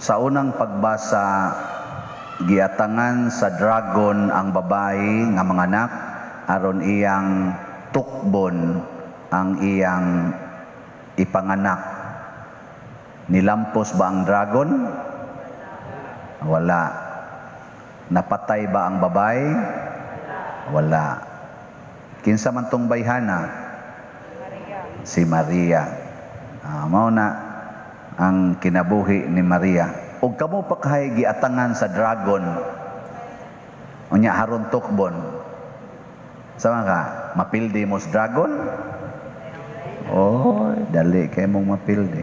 Sa unang pagbasa, giatangan sa dragon ang babae nga manganak aron iyang tukbon ang iyang ipanganak. Nilampos ba ang dragon? Wala. Napatay ba ang babae? Wala. Kinsa man tong bayhana? Si Maria. Mao na ang kinabuhi ni Maria. Og kamo pa kay giatangan sa dragon. Unya haron tukbon. Sama ka, mapildi mo sa dragon? Oh, dali kay mong mapildi.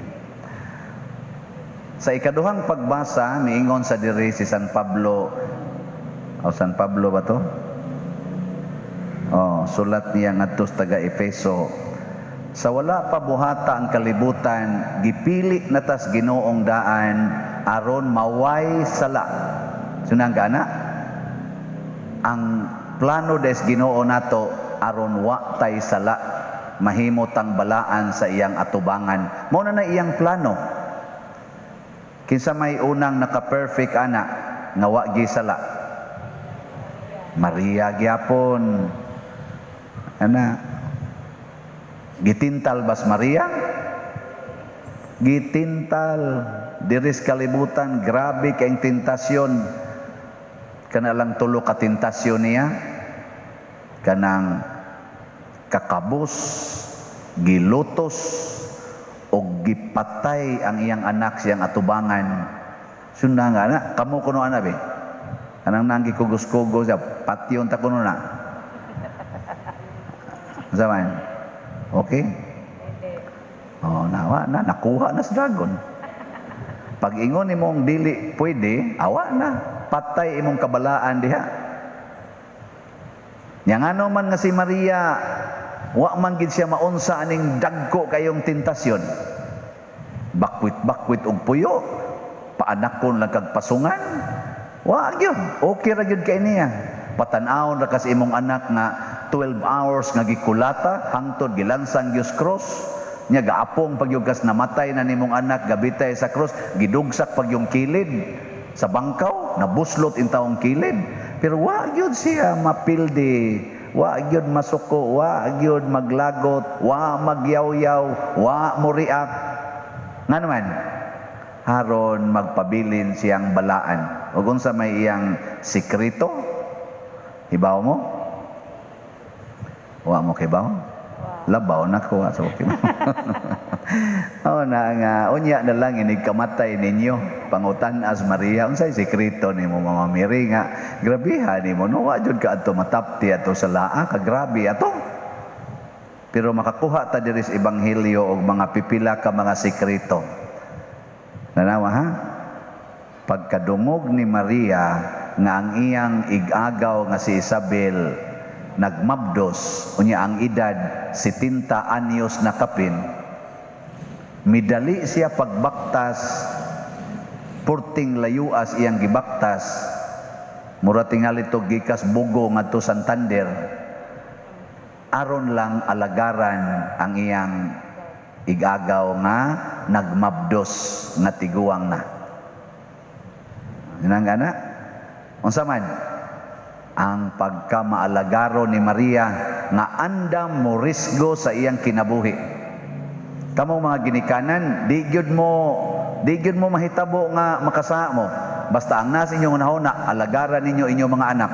Sa ikaduhang pagbasa, miingon sa diri si San Pablo. O San Pablo ba to? Oh, sulat niya ngadto sa taga Efeso. Sa wala pa buhata ang kalibutan, gipili na tas Ginoong daan aron maway sala. Sunang gana? Ang plano des Ginoo nato aron wa tay sala, mahimo tang balaan sa iyang atubangan. Mao na na iyang plano. Kinsa may unang naka-perfect ana nga wa gisala? Maria gyapon. Ana, gitintal bas Maria? Gitintal diris kalibutan, grabe kayong tentasyon. Kana lang tulo ka tentasyon niya, kanang kakabos, gilutos og gipatay ang iyang anak siyang atubangan. Sunda nga na kamo kuno ana be, kanang nanggi kugos-kugos ya patyon ta kuno na. Zaman. Okay? Oh, nawa na, nakuha na sa dragon. Pag ingon nimong dili pwede, awa na, patay imong kabalaan diha. Nya ngano man nga si Maria wa man gid siya maunsa aning dagko kayong tentasyon. Bakwit-bakwit og puyo, paanakon lang kag pasungan. Wa gyud, okay ra gyud kay niya. Patan-awon ra kas imong anak nga 12 hours nga gikulata hangtod gilansang gyud cross. Nya gaapong pag yung kas namatay na nimong anak gabitay sa cross, gidugsak pag yung kilid sa bangkaw, nabuslot in taong kilid. Pero wa gyud siya mapildi, wa gyud masuko, wa gyud maglagot, wa magyawyaw, wa moriak. Nga naman, haron magpabilin siyang balaan. Ug unsa may iyang sikreto? Hibaw mo? Wa mo kibaw? Labaw na ko sa kibaw. Oh na nga unya na lang inig kamatay ninyo pangutan as Maria, unsay sekreto nimo, Mama Mary, nga grabeha nimo, no? Wa jud ka adto matapti ato sa laa ka, grabe ato. Pero makakuha ta diri sa ebanghelyo og mga pipila ka mga sekreto. Nanawa ha, pagkadungog ni Maria nga ang iyang igagaw nga si Isabel nagmabdos, unya ang edad 70 anyos na kapin, midali siya pagbaktas. Purting layuas iyang gibaktas, mura tingali to gikas Bugo ngadto Santander, aron lang alagaran ang iyang igagaw nga nagmabdos nga tiguang na. Yun ang gana. Unsa man ang pagkamaalagaro ni Maria nga andam mo risgo sa iyang kinabuhi. Kamo mga ginikanan, di gyud mo mahitabo nga makasaha mo. Basta ang nasa inyong nahuna, alagaran ninyo inyong mga anak.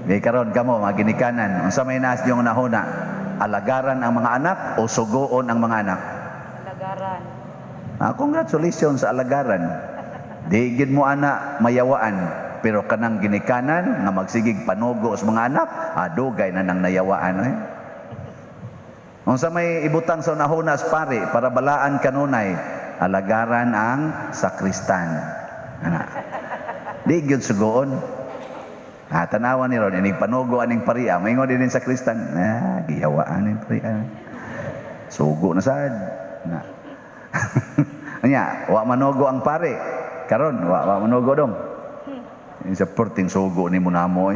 Di karon kamo mga ginikanan, unsa may nasa inyong nahuna? Alagaran ang mga anak o sugoon ang mga anak? Alagaran. Congratulations sa alagaran. Di gyud mo ana mayawaan, pero kanang ginikanan nga magsigig panugo sa mga anak, dugay na nang nayawaan eh. Unsa may ibutang sa unahuna sa pare para balaan kanunay, alagaran ang sakristan. Ana. Di gyud sugoon. Tanawa ni ron inig panugo aning paria, maingon din sa sakristan. Giyawaan ning paria. Sugo na sad. Na. Anya, wa manugo ang pare. Karon, wa manugo dong. Sa perting sugo ni mo namo.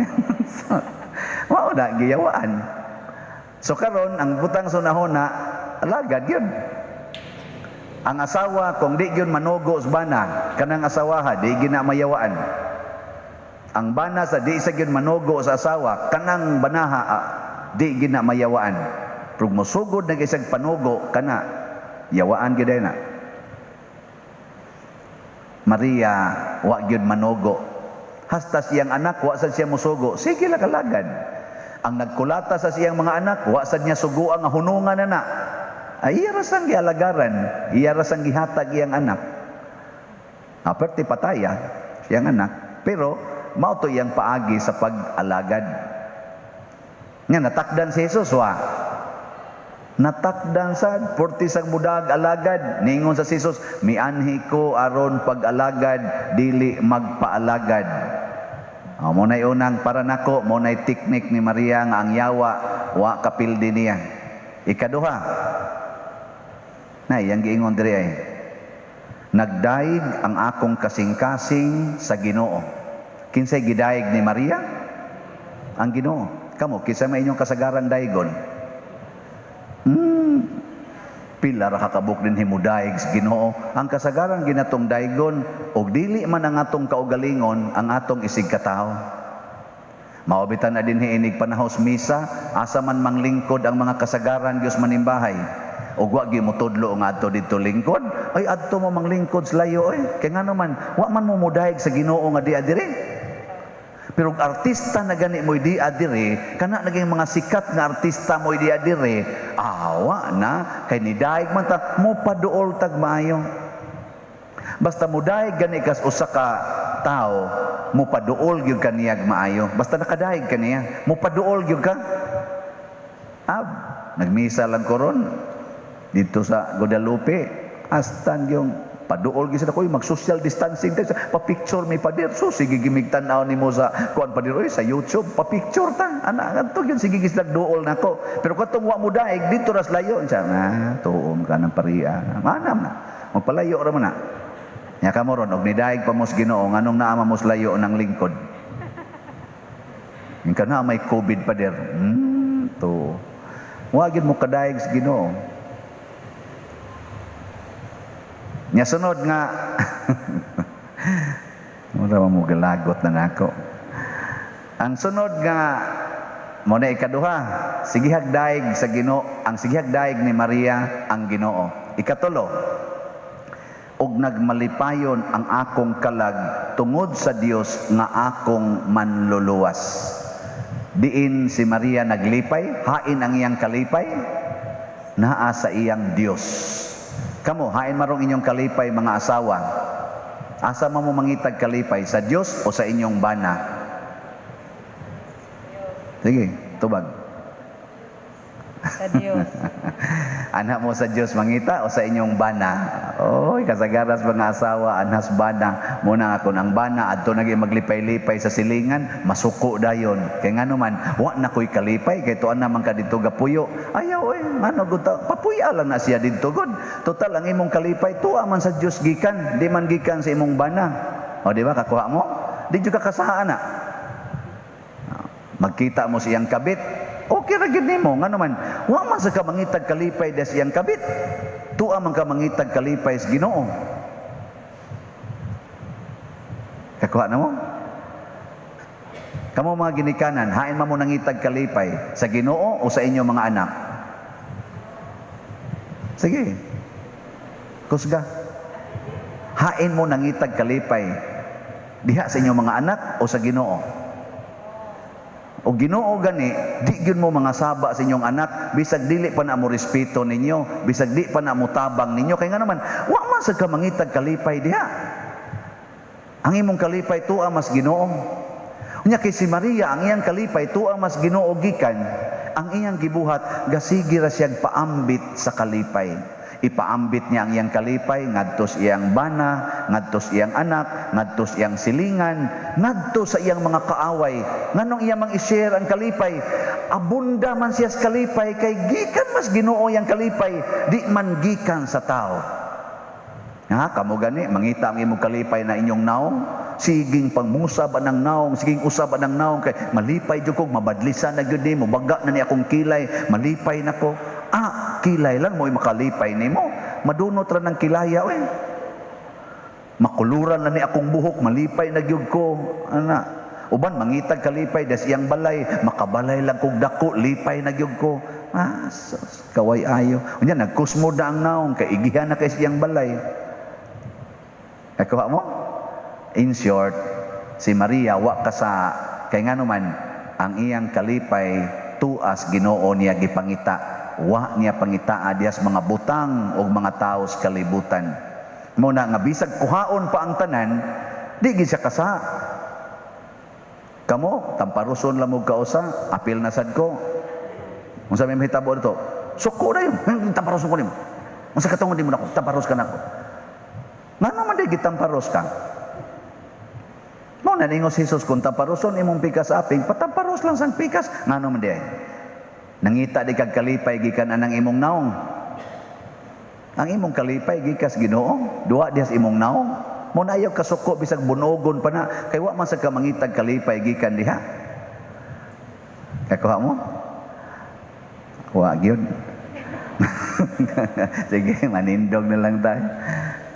Wa na giyawaan. So karon ang butang sa unahuna, alagad yun. Ang asawa kung di gyud manugo sa bana, kanang asawaha di gyud na mayawaan. Ang bana sa di sa gyud manugo sa asawa, kanang banaha di gyud na mayawaan. Pero mosugod na isang panugo kana, yawaan gyud na. Maria wa gyud manugo. Hasta siyang anak wa sad siya mosugo, sige la kalagad. Ang nagkulata sa siyang mga anak, wa sad niya suguan nga hunungan na na. Ay, iya ra sang gialagaran, iya ra sang gihatag iyang anak. Aperte pataya siyang anak, pero mao to iyang paagi sa pag-alagad. Nga natakdan si Jesus wa. Natakdan sad porti sang mudag alagad. Ningon sa Jesus, "Mianhi ko aron pag-alagad, dili magpaalagad." Oh, mo na'y unang para nako, mo na'y teknik ni Maria nga ang yawa wa kapildi niya. Ikaduha, na iyang giingon diri ay, "Nagdayeg ang akong kasing-kasing sa Ginoo." Kinsay gidayeg ni Maria? Ang Ginoo. Kamo, kinsa may inyong kasagaran daygon? Pila ra kakabuk din himudayeg sa Ginoo. Ang kasagaran ginatong daygon og dili man ang atong kaugalingon ang atong isig katawo. Mao bitan na dinhi inig panahos misa, asa man manglingkod ang mga kasagaran Dios manimbahay. Og wa gyud motudlo nga adto didto lingkod, ay adto mo manglingkod sa layo oy. Kay ngano man, wa man mo modayeg sa Ginoo nga di diri. Pero og artista na gani mo'y di diri, kana naging mga sikat nga artista mo'y di diri, awa na kay nidayeg man ta mo paduol tag maayo. Basta modayeg gani kas usa ka tawo, mo paduol gyud kaniyag maayo. Basta nakadayeg kaniya, mo paduol gyud ka. Ab, nagmisa lang ko ron dito sa Guadalupe, astan yung paduol gyud sila ko, mag social distancing tayo, pa-picture mi, pader. So sige gimig tan-aw nimo sa kuan, pader oy, sa YouTube, pa-picture ta ana adto gyud, sige gislag duol nako. Pero katong wa mo daig dito ras layo siya na tuom ka ng paria, manam na magpalayo ra man na nya. Kamo ron og nidaig pa mos Ginoo, nganong naa man mos layo ng lingkod? Yung kana may COVID, pader, to wa gyud mo kadaig sa Ginoo. Nya sunod nga, mura mo galagot na nako. Ang sunod nga mo na ikaduha, sigihag daig sa Ginoo, ang sigihag daig ni Maria ang Ginoo. Ikatulo, "Ug nagmalipayon ang akong kalag tungod sa Dios nga akong manluluwas." Diin si Maria naglipay, hain ang iyang kalipay, naa sa iyang Dios. Kamo, hain marong inyong kalipay, mga asawa? Asa man mo mangitag kalipay, sa Dios o sa inyong bana? Sige, tubag. Sa Dios. Ana mo sa Dios mangita o sa inyong bana? Oy, kasagaras mga asawa anhas bana. Muna ako ang bana adto nagi maglipay-lipay sa silingan, masuko dayon. Kay ngano man, wa na ko'y kalipay kay tuan naman ka didto gapuyo. Ayaw oy, ngano gud ta, papuya lang na siya didto gud. Total ang imong kalipay tuwa man sa Dios gikan, di man gikan sa imong bana. O di ba kakuha mo? Di jud ka kasahaan na. Magkita mo sa iyang kabit, okay ra gyud nimo. Ngano man, wa man sa ka mangitag kalipay des iyang kabit. Tuwa man ka mangitag kalipay sa Ginoo. Kakuha na mo? Kamo mga ginikanan, hain man mo nangitag kalipay sa Ginoo o sa inyong mga anak? Sige. Kusga. Hain mo nangitag kalipay diha sa inyong mga anak o sa Ginoo? O Ginoo gani, di gyud mo mga saba sa inyong anak, bisag dili pa na mo respeto ninyo, bisag di pa na mo tabang ninyo, kay nga naman, wa man sa ka mangitag kalipay diha. Ang imong kalipay tuwa mas Ginoo. Unya kay si Maria, ang iyang kalipay tuwa mas Ginoo gikan, ang iyang gibuhat gasigi ra siyang paambit sa kalipay. Ipaambit niya ang iyang kalipay ngadto sa iyang bana, ngadto sa iyang anak, ngadto sa iyang silingan, ngadto sa iyang mga kaaway. Nganong iya mang i-share ang kalipay? Abunda man siya sa kalipay kay gikan mas Ginoo iyang kalipay, di man gikan sa tao. Ha, kamo gani mangita ang imong kalipay na inyong naong, siging pangmusab anang naong, siging usab anang naong kay malipay jud kog mabadlisan na gyud nimo, baga na ni akong kilay, malipay nako. Ah, kilay lang mo'y makalipay nimo. Madunot ra ng kilaya oy. Makuluran na ni akong buhok, malipay na gyud ko. Ana. Uban mangitag kalipay das iyang balay, makabalay lang kog dako, lipay na gyud ko. Ah, sus, kaway ayo. Unya nagkusmod na ang naong kay igihan na kay iyang balay. Nakuha mo? In short, si Maria wa ka sa kay ngano man ang iyang kalipay tuas Ginoo niya gipangita. Wa niya pangitaa dihas mga butang o mga tawo sa kalibutan. Mo na nga bisag kuhaon pa ang tanan, di gid siya kasa. Kamo, tamparuson lang mo kausa, apil na sad ko. Unsa may mahitabo dito? Suko na yun. Tamparuson ko nimo. Unsa katungod nimo nako? Tamparos ka nako. Ngano man di gitamparos ka? Mo na ningon si Jesus, kung tamparoson imong pikas aping, patamparos lang sang pikas. Ngano man di ay? Nangita di kag kalipay gikan anang imong naong. Ang imong kalipay gikas Ginoo, duwa dihas imong naong. Mo na ayaw kasuko bisag bunogon pa na kay wa man sa ka mangitag kalipay gikan diha. Kakuha mo? Wa gyud. Sige, manindog na lang tayo.